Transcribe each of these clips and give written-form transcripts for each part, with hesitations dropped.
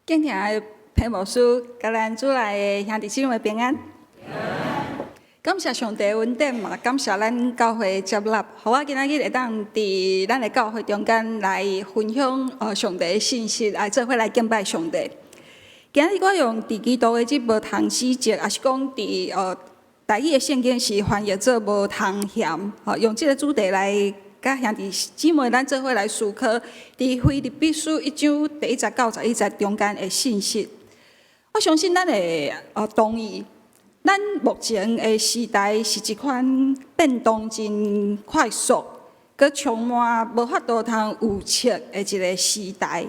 敬聽的裴牧師，佮咱主內的兄弟姊妹平安。感謝上帝恩典嘛，感謝咱教會接納，予我今仔日會當佇咱的教會中間來分享上帝的信息，來做伙來敬拜上帝。今日我用佇基督的這無通指責，抑是講佇台語的聖經是翻譯做無通嫌，吼，用這个主題來佮兄弟姊妹咱做伙來思考，佇腓立比書一章第一節到十一節中間的信息。我相信咱會同意，咱目前的時代是一款變動真快速，閣充滿無法度通預測的一个時代。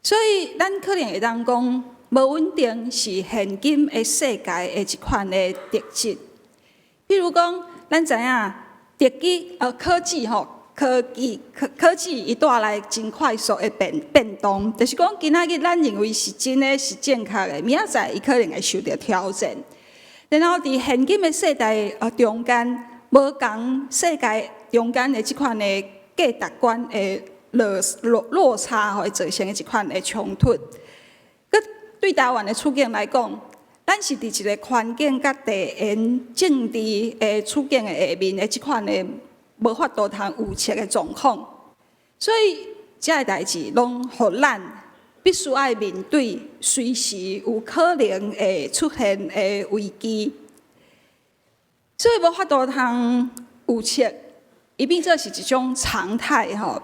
所以，咱可能會當講，無穩定是現今的世界的一款的特質。比如講，咱知影，科技吼，科技伊帶來真快速的變動，就是講今仔日咱認為是真的是正確的，明仔載伊可能會受著挑戰。然後佇現今的世代中間，無仝世界中間的這款的價值觀的落差，會造成一款的衝突。閣對台灣的處境來講，咱是佇一个環境佮地緣政治的處境的下面的這款的無法度通預測的狀況，所以這个代誌攏予咱必須愛面對隨時有可能會出現的危機。所以無法度通預測，伊變做是一種常態吼。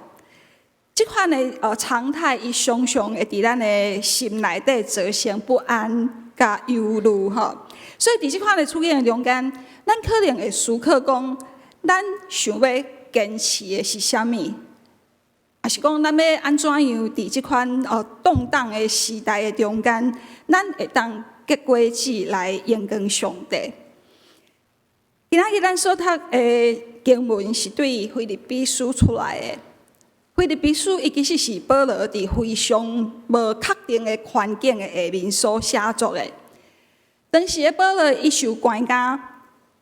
這款的常態，伊常常會佇咱的心內底造成不安佮憂慮吼。所以佇這款的處境中間，咱可能會思考講，咱想欲堅持的是啥物？抑是講咱欲按怎樣佇這款動盪的時代的中間，咱會當結果子來榮光上帝。今仔日咱所讀的經文是對腓立比書出來的。腓立比書伊其實是保羅佇非常無確定的環境的下面所寫作的。當時的保羅伊受關監，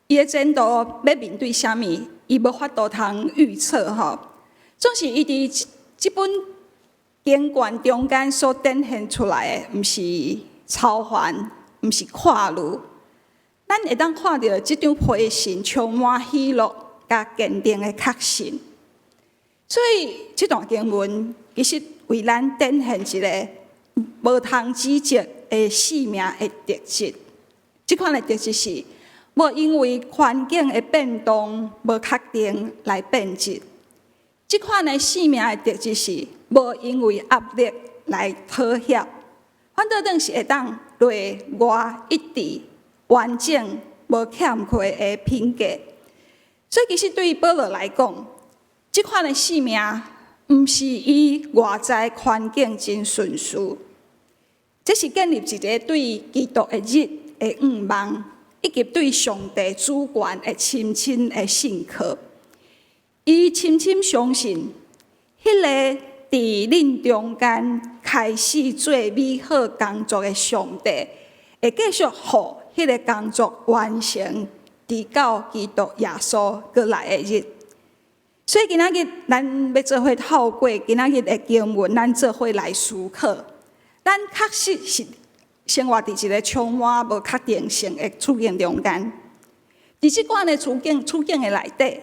伊的前途欲面對啥物，伊無法度通預測吼。總是伊佇這本經卷中間所展現出來的，毋是操煩，毋是看慮。咱會當看著這張批信充滿喜樂佮堅定的確信。所以這段經文其實為咱展現一个無通指責的生命的特質。這款的特質是無因為環境的變動無確定來變質。這款的生命的特質是無因為壓力來妥協，反倒轉是會當內外一致、完整、無欠缺的品格。所以其實對保羅來講，這款的生命毋是以外在環境真順遂，這是建立一个對基督的熱的向望，以及對上帝主權的深深的信靠。伊深深相信，彼个佇恁中間開始做美好工作的上帝，會繼續予彼个工作完成，直到基督耶穌閣來的日。所以今仔日咱欲做伙透過今仔日的經文，咱做伙來思考。咱確實是生活佇一个充滿無確定性的處境中間。佇這款的處境的內底，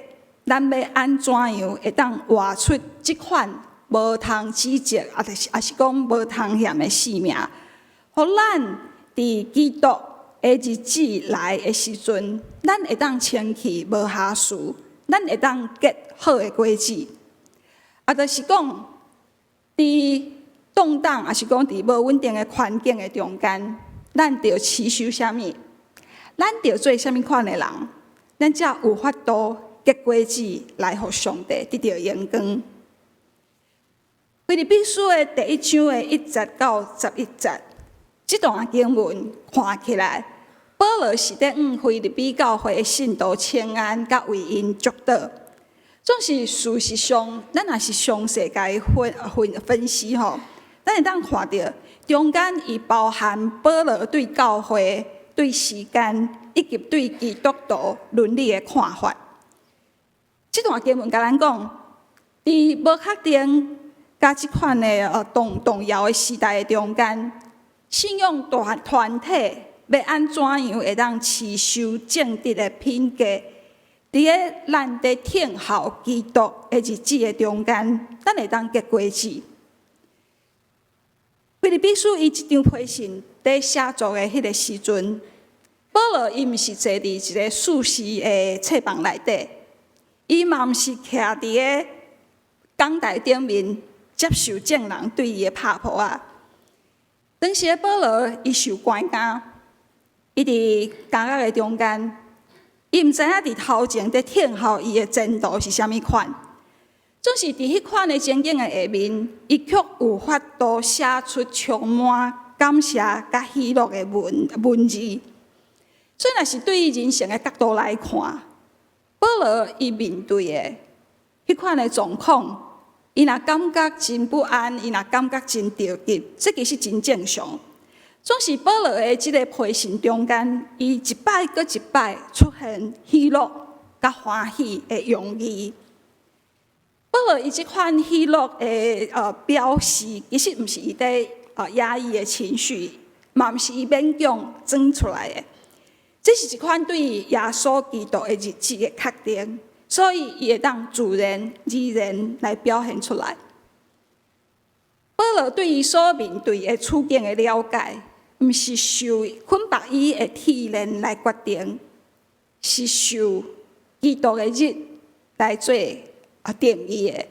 咱欲按怎樣會當活出這款無通指責，抑是講無通嫌的生命，予咱佇基督的日子來的時陣，咱會當清氣無瑕疵，咱會當結好的果子。啊，就是講，佇動盪，抑是講佇無穩定的環境的中間，咱著持守啥物？咱著做啥物款的人？咱才有法度結果子來予上帝得著榮光。腓立比書的第一章的一節到十一節，這段經文看起來，保羅是咧向腓立比教會的信徒請安，佮為𪜶祝禱。總是事實上，咱若是詳細共伊分析吼，咱會當看著中間伊包含保羅對教會、對時間以及對基督徒倫理的看法。這段經文共咱講，佇無確定、佮這款的動搖的時代的中間，信仰團體欲按怎樣會當持守正直的品格？佇咧咱佇等候基督的日子的中間，咱會當結果子。腓立比書伊這張批信佇寫作的彼个時陣，保羅伊毋是坐佇一个舒適的冊房內底，伊嘛毋是徛佇个講臺頂面接受眾人對伊的拍噗仔。當時的保羅伊受關監，伊佇監獄的中間，伊毋知影佇頭前佇等候伊的前途是啥物款。總是佇彼款的情景的下面，伊卻有法度寫出充滿感謝佮喜樂的文字。所以，若是對人生的角度來看，保羅伊面對的彼款的狀況，伊若感覺真不安，伊若感覺真著急，這其實真正常。總是保羅的這个批信中間，伊一擺閣一擺出現喜樂佮歡喜的用語。保羅伊這款喜樂的表示，其實毋是伊佇壓抑的情緒，嘛毋是伊勉強裝出來的。這是一款對耶穌基督的日子的確定，所以伊會當自然而然來表現出來。保羅對伊所面對的處境的了解，毋是受捆綁伊的鐵鏈來決定，是受基督的日來做定義的。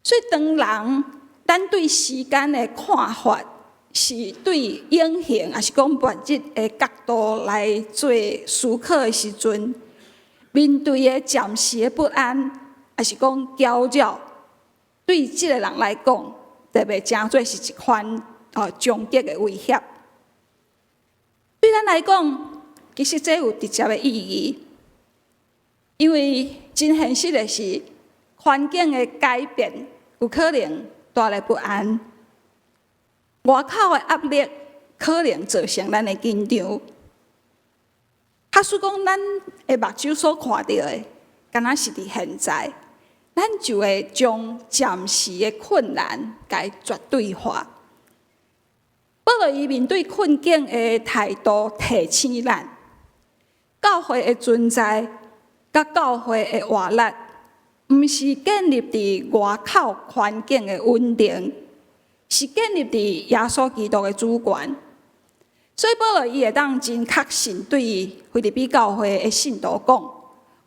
所以當人咱對時間的看法，是對永恆，抑是講末日的角度來做思考的時陣，面對的暫時的不安，抑是講攪擾，對這个人來講，就袂誠做是一款終極的威脅。對咱來講，其實這有直接的意義，因為真現實的是，環境的改變有可能帶來不安，外口的壓力可能造成咱的緊張。假使講咱的目睭所看著的，敢若是佇現在，咱就會將暫時的困難共絕對化。保羅伊面對困境的態度提醒咱，教會的存在佮教會的活力，毋是建立佇外口環境的穩定，是建立佇耶穌基督的主權。所以保羅伊會當真確信對腓立比教會的信徒講：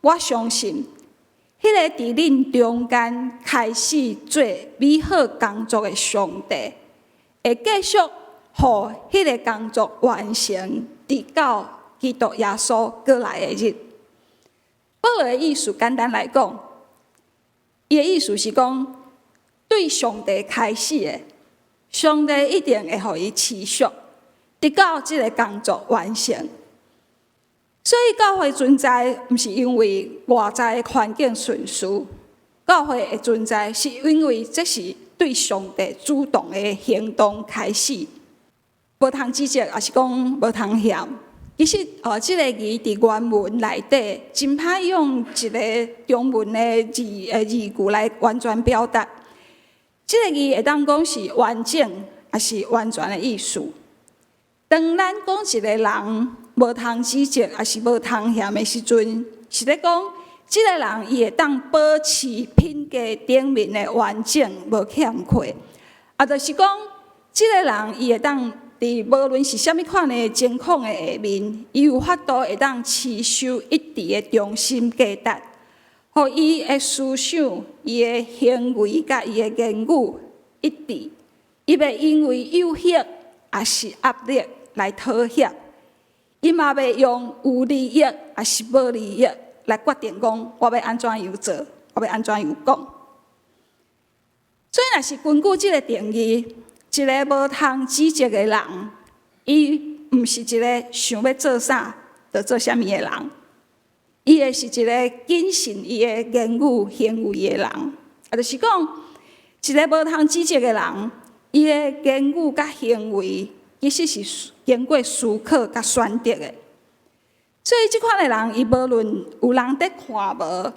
我相信，彼个佇恁中間開始做美好工作的上帝，會繼續予彼个工作完成，直到基督耶穌閣來的日。保羅的意思簡單來講，伊的意思是講，對上帝開始的，上帝一定會予伊持續，直到這个工作完成。所以教會存在，毋是因為外在的環境順遂，教會的存在是因為這是對上帝主動的行動開始。無通指責，抑是講無通嫌。其實，這个字佇原文內底，真歹用一个中文的字句來完全表達。這个字會當講是完整，抑是完全的意思。當咱講一个人無通指責，抑是無通嫌的時陣，是咧講這个人伊會當保持品格頂面的完整，無欠缺。啊，就是講這个人伊會當佇無論是啥物款的情況的下面，伊有法度會當持守一致的中心價值，予伊的思想、伊的行為佮伊的言語一致，伊袂因為誘惑抑是壓力來妥協，伊嘛袂用有利益抑是無利益來決定講我欲按怎樣做，我欲按怎樣講。所以，若是根據這个定義，一个無通指責的人，伊毋是一个想欲做啥就做啥物的人，伊會是一个謹慎伊的言語行為的人。啊，就是講，一个無通指責的人，伊的言語佮行為，其實是經過思考佮選擇的。所以，這款的人，伊無論有人佇看無，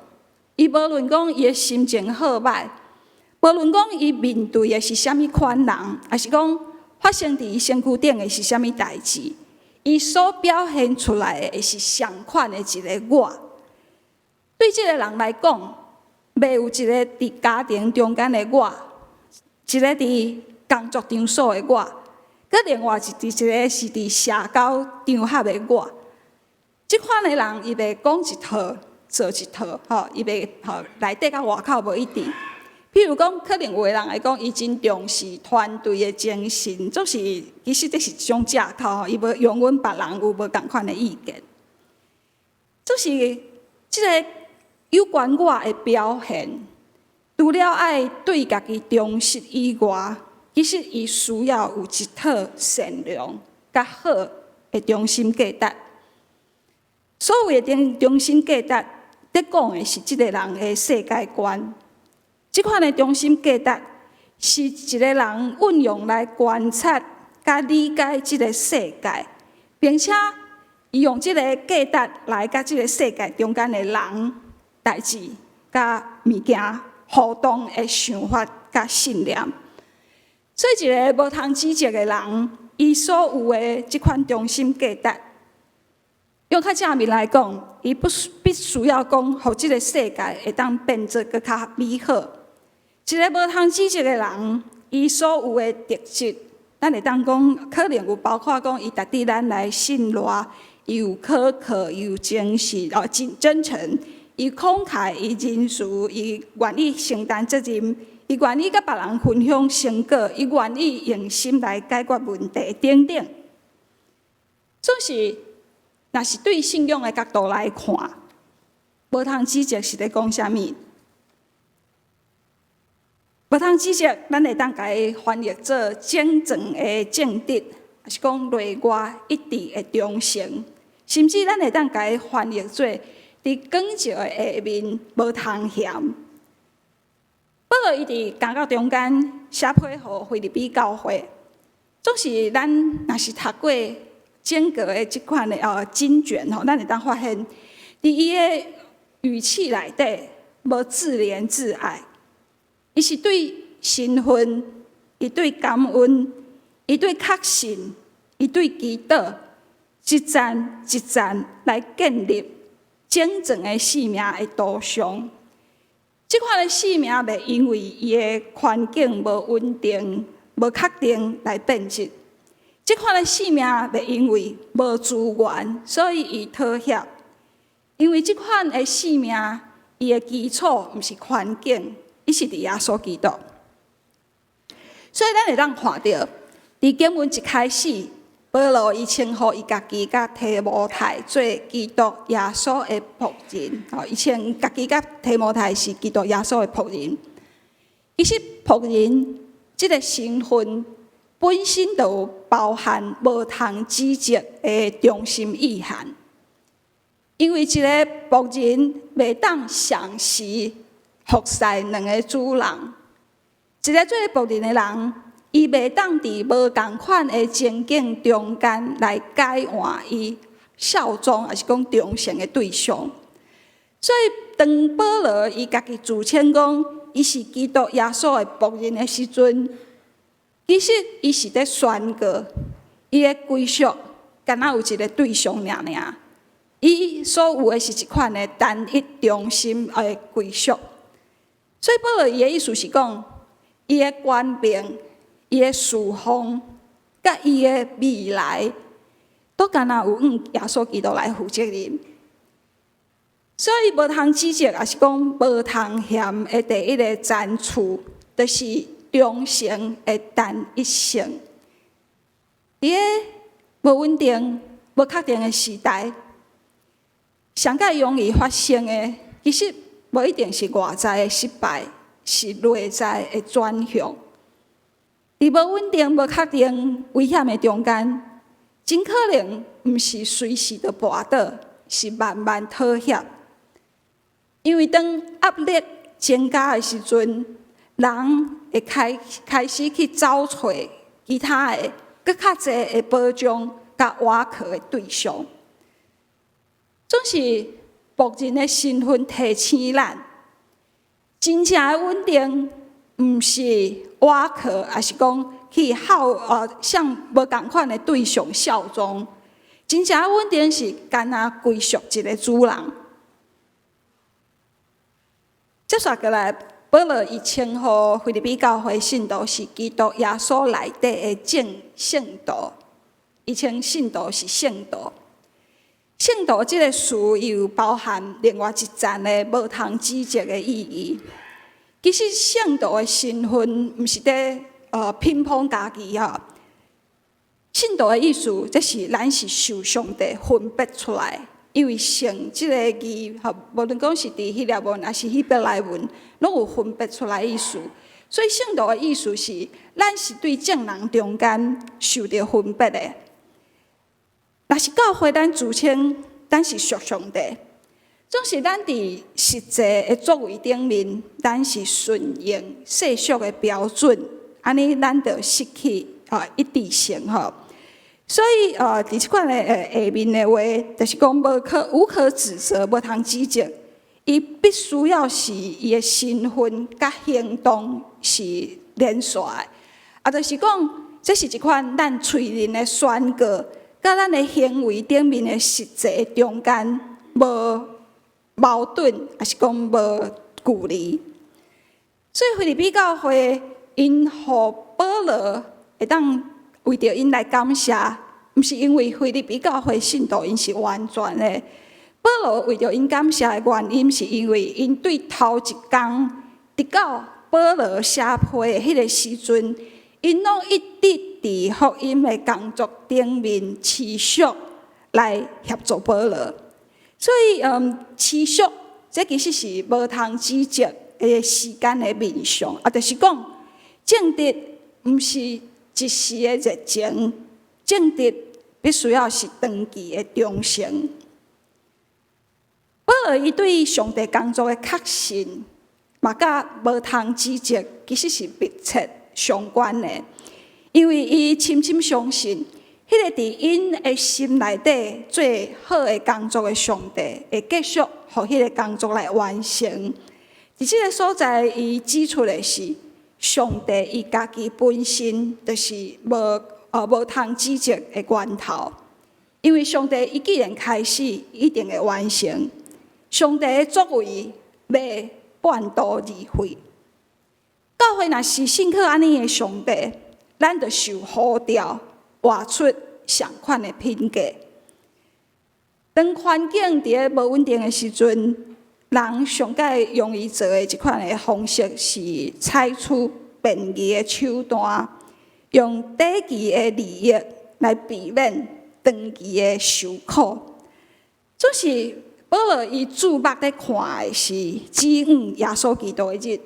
伊無論講伊的心情好䆀，無論講伊面對的是啥物款人，抑是講發生佇伊身軀頂的是啥物代誌，伊所表現出來的是相仝的一个我。對這个人來講，袂有一个佇家庭中間的我，一个佇工作場所的我，閣另外一個是佇社交場合的我。這款的人，伊袂講一套做一套，吼，伊袂吼內底佮外口無一致。譬如講，可能有的人會講，伊真重視團隊的精神，總是其實這是一種借口，吼，伊無容忍別人有無仝款的意見。總是這个有關我的表現，除了愛對家己忠實以外，其實伊需要有一套善良佮好的中心價值。所謂的中心價值，咧講的是這个人的世界觀。這款的中心價值是一个人運用來觀察、佮理解這个世界，並且伊用這个價值來佮這个世界中間的人、代誌、佮物件互動的想法佮信念。所以，一个無通指責的人，伊所有的這款中心價值，用較正面來講，伊不必須要講，予這個世界會當變做閣較美好。一个無通指責的人，伊所有的特質，咱會當講，可能有包括講，伊值得咱來信賴，伊有可靠，伊有誠實，哦，真誠，伊慷慨，伊仁慈，伊願意承擔責任，伊願意佮別人分享成果，伊願意用心來解決問題等等。總是，若是對信仰的角度來看，無通指責是咧講啥物？無通指責，咱會當共伊翻譯做整全的正直，抑是講內外一致的忠誠，甚至咱會當共伊翻譯做佇光照的下面無通嫌。保羅伊佇監獄中間寫批予腓立比教會，總是咱若是讀過整個的這款的哦經卷吼，咱會當發現，佇伊的語氣內底無自憐自愛。伊是對身份，伊對感恩，伊對確信，伊對祈禱，一層一層來建立整全的生命的圖像。這款的生命袂因為伊的環境無穩定、無確定來變質。這款的生命袂因為無資源，所以伊妥協。因為這款的生命，伊的基礎毋是環境。伊是佇耶穌基督，所以咱會當看著，佇經文一開始，保羅伊稱呼伊家己佮提摩太做基督耶穌的僕人，吼，伊稱家己佮提摩太是基督耶穌的僕人。其實僕人這个身份本身就有包含無通指責的中心意涵，因為一个僕人袂當同時服侍兩个主人，一个做僕人的人，伊袂當佇無仝款的情境中間來改換伊效忠，抑是講忠誠的對象。所以，當保羅伊家己自稱講伊是基督耶穌的僕人的時陣，其實伊是咧宣告伊的歸屬，敢若有一个對象爾爾。伊所有的是一款的單一中心的歸屬。所以保羅伊的意思是講，伊的權柄、伊的侍奉、佮伊的未來，都敢若有向耶穌基督來負責任。所以無通指責，抑是講無通嫌的第一个層次，就是忠誠的單一性。佇个無穩定、無確定的時代，上蓋容易發生的，其實無一定是外在的失敗，是內在的轉向。佇無穩定、無確定、危險的中間，真可能毋是隨時就跋倒，是慢慢妥協。因為當壓力增加的時陣，人會開始去找揣其他的、閣較濟的保障佮倚靠的對象。總是僕人的身份提醒咱，真正的穩定，毋是倚靠，抑是講去效向無仝款的對象效忠。真正穩定是干焦歸屬一个主人。接續過來，保羅伊稱呼腓立比教會信徒是基督耶穌內底的正聖徒，伊稱信徒是聖徒。聖徒這个詞又包含另外一層的無通指責的意義。其實聖徒的身份毋是佇品捧家己吼。聖徒的意思，這是咱是受上帝分別出來，因為聖這个字，吼，無論講是佇希臘文抑是希伯來文，攏有分別出來意思。所以聖徒的意思是，咱是對眾人中間受著分別的。若是教會，咱自稱咱是屬上帝，總是咱佇實際的作為頂面，咱是順應世俗的標準，按呢咱就失去一致性吼。所以佇這款的下面的話，就是講無可指責，無通指責。伊必須要是伊的身份佮行動是連續的，啊，就是講這是一款咱喙面的宣告，佮咱的行為頂面的實際中間無矛盾，抑是講無距離。所以腓立比教會𪜶予保羅會當為著𪜶來感謝，毋是因為腓立比教會信徒𪜶是完全的。保羅為著𪜶感謝的原因，是因為𪜶對頭一工直到保羅寫批的彼个時陣，𪜶攏一直佇福音的工作頂面持續來協助保羅。所以，持續這其實是無通指責的時間的面向，啊，就是講正直毋是一時的熱情，正直必須要是長期的忠誠。保羅伊對上帝工作的確信，嘛佮無通指責，其實是密切相關的。因為伊深深相信，彼个佇𪜶的心內底做好的工作的上帝，會繼續予彼个工作來完成。佇這个所在，伊指出的是，上帝伊家己本身就是無通指責的源頭。因為上帝伊既然開始，一定會完成。上帝的作為袂半途而廢。教會若是信靠按呢的上帝，咱就受呼召活出相款的品格。當環境佇咧無穩定的時陣，人上蓋容易做的一款的方式是採取便宜的手段，用短期的利益來避免長期的受苦。總是保羅伊注目咧看的是指向耶穌基督的日，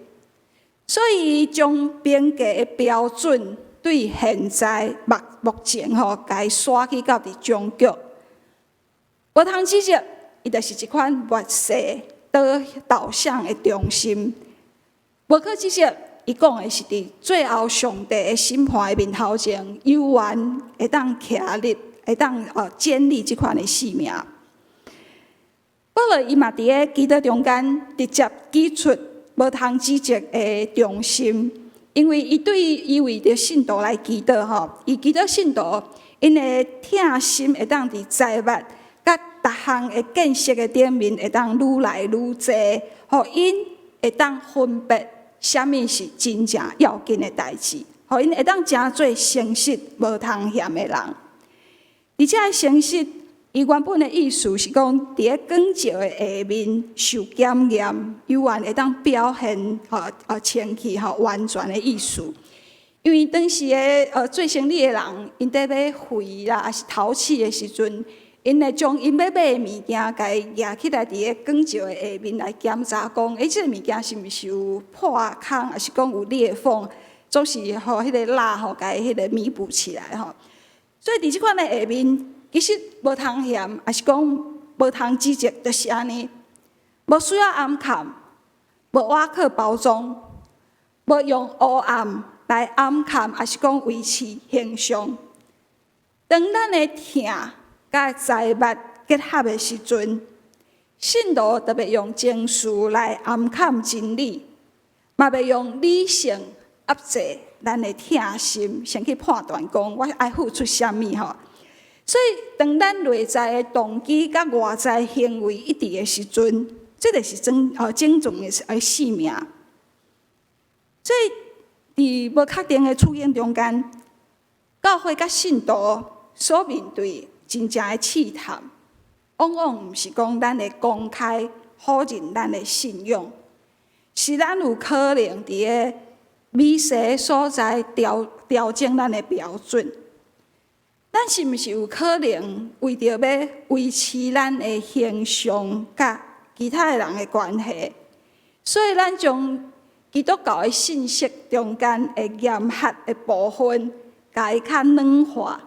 所以伊將評價的標準對現在目前吼，共伊徙去到佇終局。無通指責，伊就是一款末世導向的中心。無可指責，伊講的是佇最後上帝的審判的面頭前，猶原會當徛立，會當堅立這款的性命。保羅伊嘛佇咧祈禱中間直接指出無通指責的中心，因為伊對伊為著信徒來祈禱吼，伊祈禱信徒𪜶的疼心會當佇財物佮逐項的見識的頂面會當愈來愈濟，予𪜶會當分別啥物是真正要緊的代誌，予𪜶會當成做誠實無通嫌的人。而且誠實，伊原本的意思是講，佇咧光照的下面受檢驗，猶原會當表現吼清氣吼完全的意思。因為當時的做生理的人，𪜶佇買貨啦，抑是淘氣的時陣，𪜶會將𪜶欲買的物件，共伊舉起來佇咧光照的下面來檢查，講，欸，這个物件是毋是有破空，抑是講有裂縫，總是予彼个蠟吼，共伊彼个彌補起來吼。所以佇這款的下面，其實無通嫌，抑是講無通指責，就是按呢，無需要掩崁，無倚靠包裝，無用黑暗來掩崁，抑是講維持形象。當咱的疼佮財物結合的時陣，信徒特別用情緒來掩崁真理，嘛袂用理性壓制咱的疼心，先去判斷講我愛付出啥物吼。所以，當咱內在的動機佮外在行為一致的時陣，這就是整全的生命。所以，佇無確定的處境中間，教會佮信徒所面對真正的試探，往往毋是講咱會公開否認咱的信仰，是咱有可能佇个微細的所在調整咱的標準。咱是毋是有可能為著欲維持咱的形象佮其他的人的關係，所以咱將基督教的信息中間的嚴格的部分，共伊較軟化？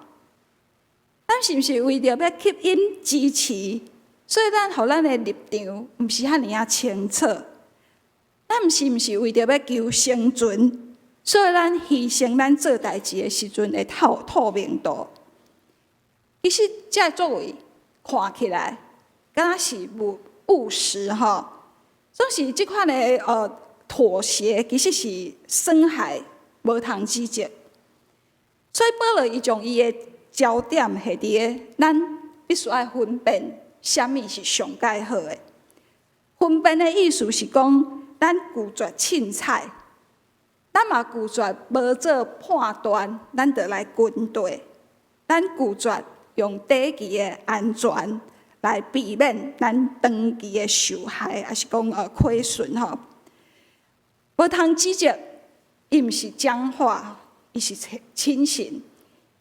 咱是毋是為著欲吸引支持，所以咱予咱的立場毋是遐爾仔清楚？咱是毋是為著欲求生存，所以咱犧牲咱做代誌的時陣的透明度？其實這個作為看起來，敢若是無務實吼，總是這款的妥協，其實是損害無通指責。所以保羅伊將伊的焦點下佇個，咱必須愛分辨啥物是上蓋好的。分辨的意思是講，咱拒絕凊彩，咱嘛拒絕無做判斷，咱就來跟綴，咱拒絕用短期的安全來避免咱長期的受害，抑是講虧損吼。無通指責，伊毋是僵化，伊是親信，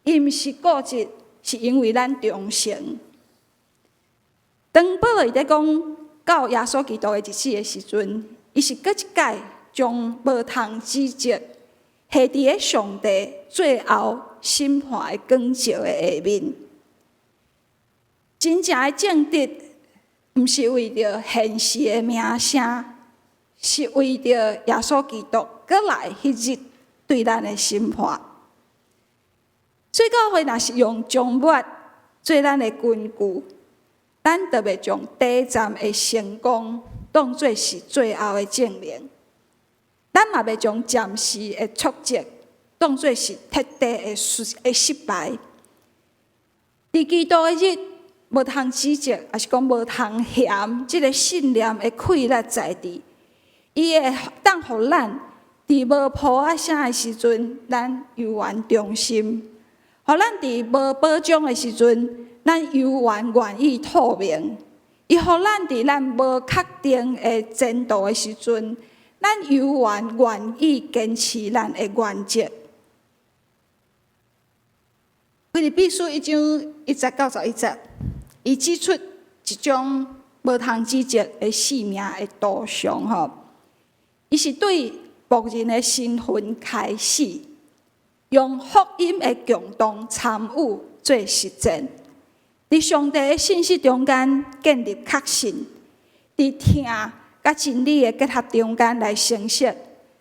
伊毋是固執，是因為咱忠誠。當保羅伊咧講到耶穌基督的日子的時陣，伊是閣一擺將無通指責下佇个上帝最後審判的光照的下面。真正的正直，毋是為著現時的名聲，是為著耶穌基督閣來彼日對咱的審判。所以教會若是用終末做咱的根據，咱就袂將短暫的成功當做是最後的證明。咱嘛袂將暫時的挫折當做是徹底的失敗。佇基督的日，無通指責，抑是講無通嫌，這个信念的氣力在佇，伊會當予咱佇無噗仔聲的時陣，咱猶原忠心；予咱佇無保障的時陣，咱猶原願意透明。伊予咱佇咱無確定的前途的時陣，咱猶原願意堅持咱的原則。腓立比書1章1節到11節，伊指出一種無通指責的生命的圖像吼。伊是對僕人的身份開始，用福音的共同參與做實踐，佇上帝的信實中間建立確信，佇疼佮真理的結合中間來成熟，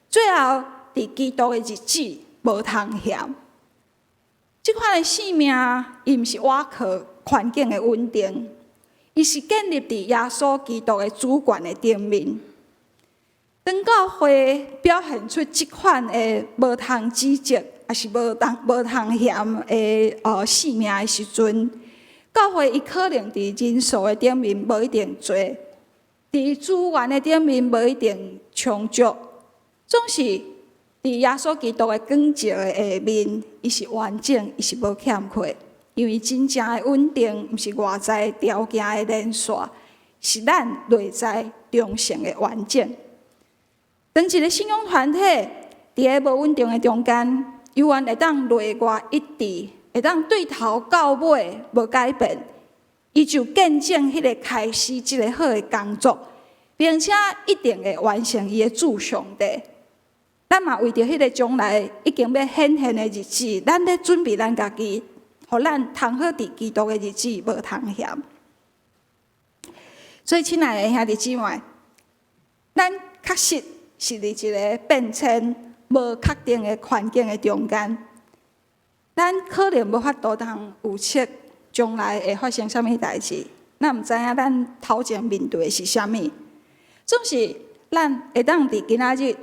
最後佇基督的日子無通嫌。這款的生命，伊毋是倚靠環境的穩定，伊是建立佇耶穌基督的主權的頂面。當教會表現出這款的無通指責，抑是無通嫌的生命的時陣，教會伊可能佇人數的頂面無一定濟，佇資源的頂面無一定充足，總是佇耶穌基督的光照的下面，伊是完整，伊是無欠缺。因為真正的穩定，毋是外在條件的連續，是咱內在忠誠的完整。當一个信仰團體佇个無穩定的中間，猶原會當內外一致，會當對頭到尾無改變，伊就見證彼个開始這个好的工作，並且一定會完成伊的主上帝。咱嘛為著彼个將來已經欲顯現的日子，咱咧準備咱家己，予咱通好佇基督的日子無通嫌。所以，親愛的兄弟姊妹，咱確實是佇一个變遷、無確定的環境的中間，咱可能無法度通預測將來會發生啥物代誌，咱毋知影咱頭前面對的是啥物。總是咱會當佇今仔日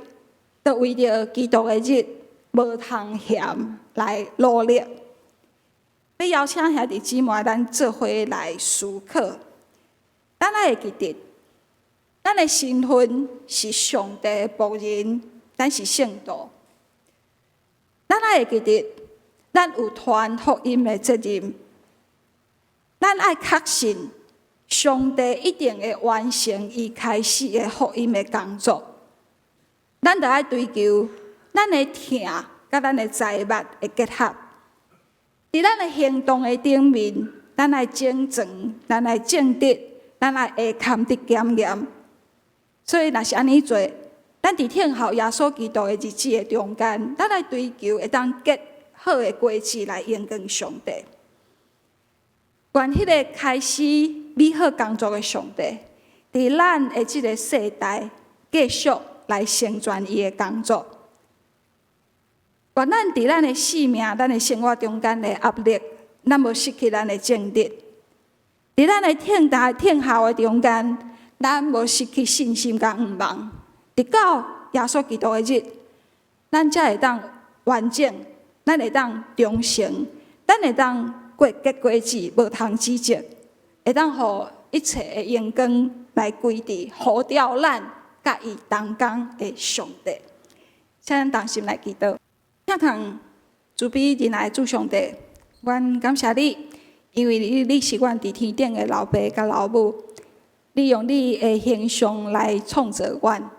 都為著基督的日無通嫌來努力。欲邀請兄弟姊妹，咱做伙來思考。咱愛會記得，咱的身份是上帝的僕人，咱是聖徒。咱愛會記得，咱有傳福音的責任。咱愛確信，上帝一定會完成伊開始的福音的工作。咱著愛追求咱的疼佮咱的財物的結合。佇咱的行動的頂面，咱愛整全，咱愛正直，咱愛會堪得檢驗。所以，若是按呢做，咱佇等候耶穌基督的日子的中間，咱愛追求會當結好的果子來榮光上帝。願彼个開始美好工作的上帝，佇咱的這个世代繼續來成全伊的工作。願咱佇咱的生命、咱的生活中間的壓力，咱無失去咱的正直；佇咱的等待、等候的中間，咱無失去信心佮向望。直到耶穌基督的日，咱才會當完整，咱會當忠誠，咱會當過結果子，無通指責，會當予一切的榮光來歸佇呼召咱佮伊同工的上帝。請咱同心來祈禱。疼痛慈悲仁愛的主上帝，阮感謝你，因為你是阮佇天頂的老爸佮老母，你用你的形象來創造阮。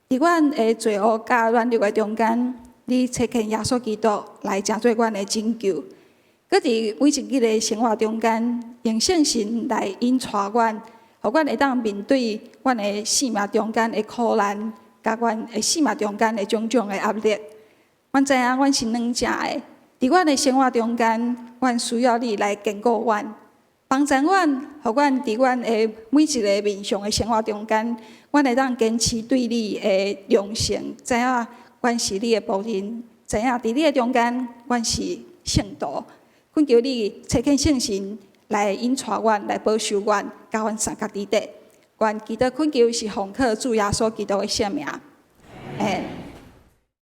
佇阮的罪惡佮軟弱的中間，你差遣耶穌基督來成做阮的拯救。閣佇每一日的生活中間，用聖神來引帶阮，予阮會當面對阮的生命中間的苦難，佮阮的生命中間的種種的壓力。阮知影阮是軟弱的，佇阮的生活中間，阮需要你來堅固阮，幫助阮，予阮佇阮的每一个面向的生活中間，阮會當堅持對你的忠誠，知影阮是你的僕人，知影佇你的中間，阮是聖徒。懇求你差遣聖神來引帶阮，來保守阮，佮阮相佮佇底。願祈禱懇求是奉靠主耶穌基督的聖名。阿們。